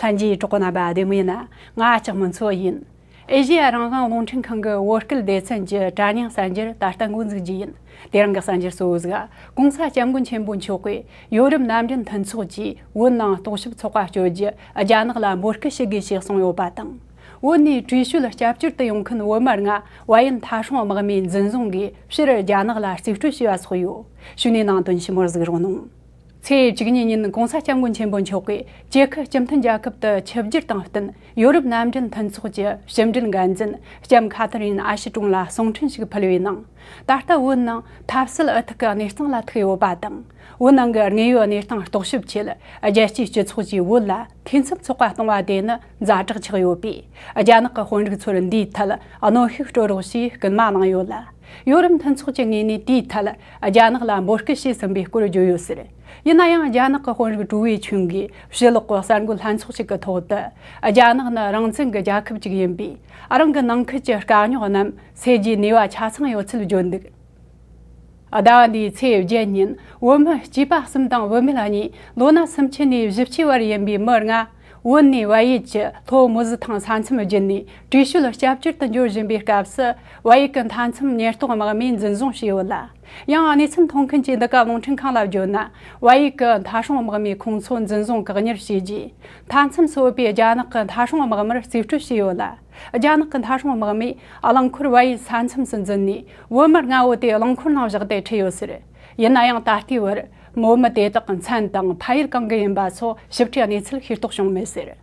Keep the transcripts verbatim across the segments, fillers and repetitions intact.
ལྷན་རྒྱས་གྲོགས་པོ་རྣམ་པ་བདེ་མོ་ཡིན་ན། ང་ལྕགས་མོ་མཚོ་ཡིན། ཨེ་ཤེ་ཡ་རང་དབང་རླུང་འཕྲིན་ཁང་གི་བོད་སྐད་སྡེ་ཚན་གྱི་དྲ་བརྙན་གསར་འགྱུར་ད་ལྟ་འགོ་འཛུགས་རྒྱུ་ཡིན། དེ་རིང་གི་གསར་འགྱུར་གཙོ་བོ་ཟིག༸གོང་ས་༸སྐྱབས་མགོན་ཆེན་པོ་མཆོག་གིས་ཡོ་རོབ་མནའ་འབྲེལ་མཐུན་ཚོགས་ཀྱིས་བོད་ནང་རྟོག་ཞིབ་ཚོགས་པ་བསྐྱོད་རྒྱུ་རྒྱ་ནག་ལ་འབོད་སྐུལ་ཞུ་དགོས་ཞེས་གསུངས་ཡོད་པ་དང་། བོད་ནས་བྲོས་བྱོལ་སྐྱབས་བཅོལ་དུ་ཡོང་མཁན་བོད་མི་ལྔ་བལ་ཡུལ་མཐའ་སྲུང་དམག་མིའི་འཛིན་བཟུང་གིས་ཕྱིར་རྒྱ་ནག་ལ་རྩིས་སྤྲོད་བྱས་པ་སོགས་ཡོད། གཞུག་ནས་ནང་དོན་ཞིབ་མོར་གཟིགས་རོགས་གནང་། ཚེས་བཅུ་གཉིས་ཉིན་༸གོང་ས་༸སྐྱབས་མགོན་ཆེན་པོ་མཆོག་གིས་ཅེ་ཁི་སྤྱི་མཐུན་རྒྱལ་ཁབ་ཏུ་ཆིབས་བསྒྱུར་དང་བསྟུན། ཡོ་རོབ་མནའ་འབྲེལ་མཐུན་ཚོགས་ཀྱི་ཕྱི་འབྲེལ་འགན་འཛིན་ལྕམ་ཁ་ཐི་རིན་ཨ་ཤི་ཀྲུང་ལ་གསུང་འཕྲིན་ཞིག་ཕུལ་བའི་ནང་། ད་ལྟ་བོད་ནང་ཐབས་ཟད་ཨུ་ཐུག་གི་གནས་སྟངས་ལ་ཐུག་ཡོད་པ་དང་། བོད་ནང་གི་དངོས་ཡོད་གནས་སྟངས་རྟོག་ཞིབ་ཆེད། རྒྱལ་སྤྱིའི་སྤྱི་ཚོགས་ཀྱིས་བོད་ལ་འཐུས་ཚབ་ཚོགས་པ་གཏོང་བ་དེ་ནི་ཛ་དྲག་ཆགས་ཡོད་པས། རྒྱ་ནག་གི་དཔོན་རིགས་ཚོར་འདིའི་ཐད་གནོན་ཤུགས་སྤྲོད་རོགས་ཞེས་སྐུལ་མ་གནང་ཡོད་ལ། ཡོ་རོབ་མཐུན་ཚོགས་ཀྱི་ངོས་ནས་དེའི་ཐད་རྒྱ་ནག་ལ་འབོད་སྐུལ་བྱས་ཟིན་པའི་སྐོར་བརྗོད་ཡོད་ཟེར། ཡིན་ན་ཡང་རྒྱ་ནག་གི་དཔོན་རིགས་ཀྲུའུ་ཝེ་ཆུན་གྱིས་ཕྱི་ལོགས་ཀྱི་གསར་འགོད་ལྷན་ཚོགས་ཤིག་གི་ཐོག་ཏུ། རྒྱ་ནག་ནི་རང་བཙན་གྱི་རྒྱལ་ཁབ་ཅིག་ཡིན་པས། རང་གི་ནང་ཁུལ་གྱི་དཀའ་རྙོག་རྣམས་སེལ་རྒྱུའི་ནུས་པ་ཆ་ཚང་ཡོད་ཚུལ་བརྗོད་འདུག་ཟླ་བ་འདིའི་ཚེས་བརྒྱད་ཉིན་བོད་མི་སྐྱེས་པ་གསུམ་དང་བུད་མེད་གཉིས་ལོ་ན་སུམ་ཅུ་ནས་བཞི་བཅུའི་བར་ཡིན་པའི་མི་ལྔ། བོད་ནས་བལ་ཡུལ་གྱི་ལྷོ་མོ་ཟི་ཐང་ས་མཚམས་བརྒྱུད་ནས་བྲོས་བྱོལ་སྐྱབས་བཅོལ་དུ་འབྱོར་བཞིན་པའི་སྐབས་སུ། བལ་ཡུལ་གྱི་མཐའ་མཚམས་ཉེན་རྟོག་དམག་མིས་འཛིན་བཟུང་བྱས་ཡོད་ལ། ཡང་གནས་ཚུལ་མཐོང་མཁན་གྱིས་འདི་ག་རླུང་འཕྲིན་ཁང་ལ་བརྗོད་ན། བལ་ཡུལ་གྱི་མཐའ་སྲུང་དམག་མིས་ཁོང་ཚོ་འཛིན་བཟུང་བཀག་ཉར་བྱས་རྗེས། མཐའ་མཚམས་སུ་ཡོད་པའི་རྒྱ་ནག་གི་མཐའ་སྲུང་དམག་མིར་རྩིས་སྤྲོད་བྱས་ཡོད་ལ། རྒྱ་ནག་གི་མཐའ་སྲུང་དམག་མིས་རླངས་འཁོར་བལ་ཡུལ་ས་མཚམས་སུ་འཛུལ་ནས། བོད་མི་ལྔ་བོ་དེ་རླངས་འཁོར་ནང་བཞག་སྟེ་ཁྲིད་ཡོད་ཟེར། ཡིན་ན་ཡང་ད་ལྟའི་བར་བོད་མི་དེ་དག་གི་མཚན་དང་ཕ་ཡུལ་གང་གི་ཡིན་པ་སོགས་ཞིབ་ཕྲའི་གནས་ཚུལ་ཤེས་རྟོགས་བྱུང་མེད་ཟེར།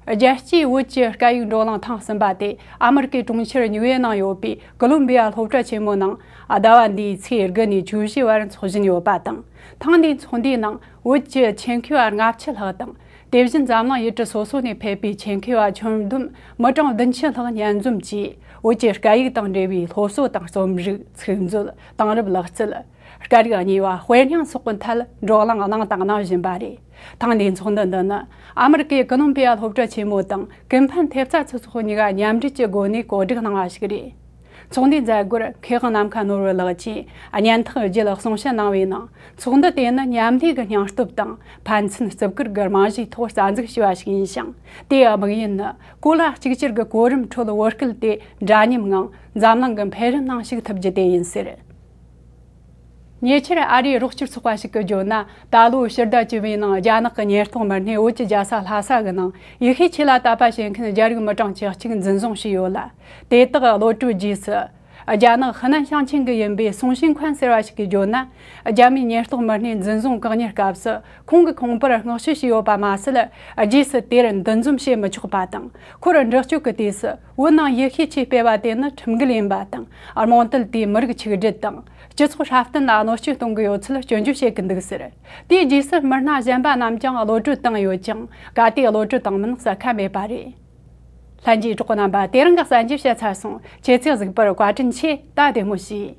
རྒྱལ་སྤྱིའི་བོད་ཀྱི་སྐད་ཡིག་བགྲོ་གླེང་ཐེངས་གསུམ་པ་དེ་ཨ་མི་རི་ཀའི་གྲོང་ཁྱེར་ཉུ་ཡོག་ནང་ཡོད་པའི་ཀོ་ལོམ་བི་ཡ་སློབ་གྲྭ་ཆེན་མོ་ནང་ཟླ་བ་འདིའི་ཚེས་དགུ་ནས་བཅུ་བཞི་བར་འཚོགས་བཞིན་ཡོད་པ་དང་། ཐེངས་འདིའི་ཚོགས་འདུའི་ནང་བོད་ཀྱི་ཆེད་མཁས་པ་ལྔ་བཅུ་ལྷག་དང་། དེ་བཞིན་འཛམ་གླིང་ཡུལ་གྲུ་སོ་སོ་ནས་ཕེབས་པའི་ཆེད་མཁས་པ་ཁྱོན་བསྡོམས་མི་གྲངས་བདུན་ཅུ་ལྷག་མཉམ་འཛོམས་ཀྱིས། བོད་ཀྱི་སྐད་ཡིག་དང་འབྲེལ་བའི་སློབ་གསོ་དང་རྩོམ་རིག། ཚིག་མཛོད། དེང་རབས་ལག་རྩལ། སྐད་རིགས་གཉིས་པ་དཔེ་རྙིང་སོགས་ཀྱི་ཐད་བགྲོ་གླེང་གནང་དང་གནང་བཞིན་པ་རེད། ཐེངས་འདིའི་ཚོགས་འདུ་འདི་ནི་ཨ་མི་རི་ཀའི་ཀོ་ལོམ་པི་ཡ་སློབ་གྲྭ་ཆེན་མོ་དང་ཀུན་ཕན་ཐེབས་རྩ་ཚོགས་ཚོགས་གཉིས་ཀ་མཉམ་འབྲེལ་གྱི་སྒོ་ནས་གོ་སྒྲིག་གནང་བ་ཞིག་རེད། ཚོགས་འདུའི་མཛད་སྒོར་མཁས་དབང་ནམ་མཁའ་ནོར་བུ་ལགས་ཀྱིས་སྙན་ཐག་བརྒྱུད་གསུང་བཤད་གནང་བའི་ནང་། ཚོགས་འདུ་དེ་ནི་མཉམ་ལས་ཀྱི་སྙིང་སྟོབས་དང་ཕན་ཚུན་བརྩི་བཀུར་གྱི་རྨང་གཞིའི་ཐོག་རྩ་འཛུགས་བྱས་པ་ཞིག་ཡིན་ཞིང་། དེའི་དམིགས་ཡུལ་ནི་གོ་ལ་གཅིག་གྱུར་གྱི་གོ་རིམ་ཁྲོད་བོད་སྐད་དེ་འདྲ་མཉམ་ངང་འཛམ་གླིང་གི་འཕེལ་རིམ་ནང་ཞུགས་ཐུབ་རྒྱུ་དེ་ཡིན་ཟེར། ཉེ་ཆར་ཨ་རིའི་རོགས་སྐྱོར་ཚོགས་པ་ཞིག་གིས་བརྗོད་ན། ད་ལོའི་ཕྱི་ཟླ་བཅུ་བའི་ནང་རྒྱ་ནག་གི་ཉེན་རྟོག་མི་སྣས་བོད་ཀྱི་རྒྱལ་ས་ལྷ་ས་གི་ནང་ཡེ་ཤུའི་ཆོས་ལ་དད་པ་བྱེད་མཁན་རྒྱ་རིགས་མི་གྲངས་བཅུ་གཅིག་འཛིན་བཟུང་བྱས་ཡོད་ལ། དེ་དག་གློད་གྲོལ་རྗེས་སུ། རྒྱ་ནག་ཧི་ནན་ཞིང་ཆེན་གྱི་ཡིན་པའི་སུང་ཤིན་ཁོན་ཟེར་བ་ཞིག་གིས་བརྗོད་ན། རྒྱ་མིའི་ཉེན་རྟོག་མི་སྣས་འཛིན་བཟུང་བཀག་ཉར་སྐབས་སུ་ཁོང་གི་ཁང་པར་མངགས་བཅོལ་བྱས་ཡོད་པ་མ་ཟད། རྗེས་སུ་དེར་འདུ་འཛོམས་བྱེད་མི་ཆོག་པ་དང་། ཁོར་འདྲི་གཅོད་ཀྱི་དུས་སུ་བོད་ནང་ཡེ་ཤུའི་ཆོས་སྤེལ་བ་དེ་ནི་ཁྲིམས་འགལ་ཡིན་པ་དང་། རྨོངས་དད་དེ་མི་རིགས་ཆིག་སྒྲིལ་དང་། སྤྱི་ཚོགས་སྲ་བརྟན་ལ་གནོད་སྐྱོན་གཏོང་གི་ཡོད་ཚུལ་སྐྱོན་བརྗོད་བྱེད་ཀྱི་འདུག་ཟེར། དེའི་རྗེས་སུ་མི་སྣ་གཞན་པ་རྣམས་ཀྱང་གློད་གྲོལ་བཏང་ཡོད་ཀྱང་། ག་དེ་གློད་གྲོལ་བཏང་མིན་གསལ་ཁ་མེད་པ་རེད། ལྷན་རྒྱས་གྲོགས་པོ་རྣམ་པ། དེ་རིང་གི་གསར་འགྱུར་བཤད་ཚར་སོང་། ཁྱེད་ཚོས་གཟིགས་པར་བཀའ་དྲིན་ཆེ། ད་བདེ་མོ་བྱོས།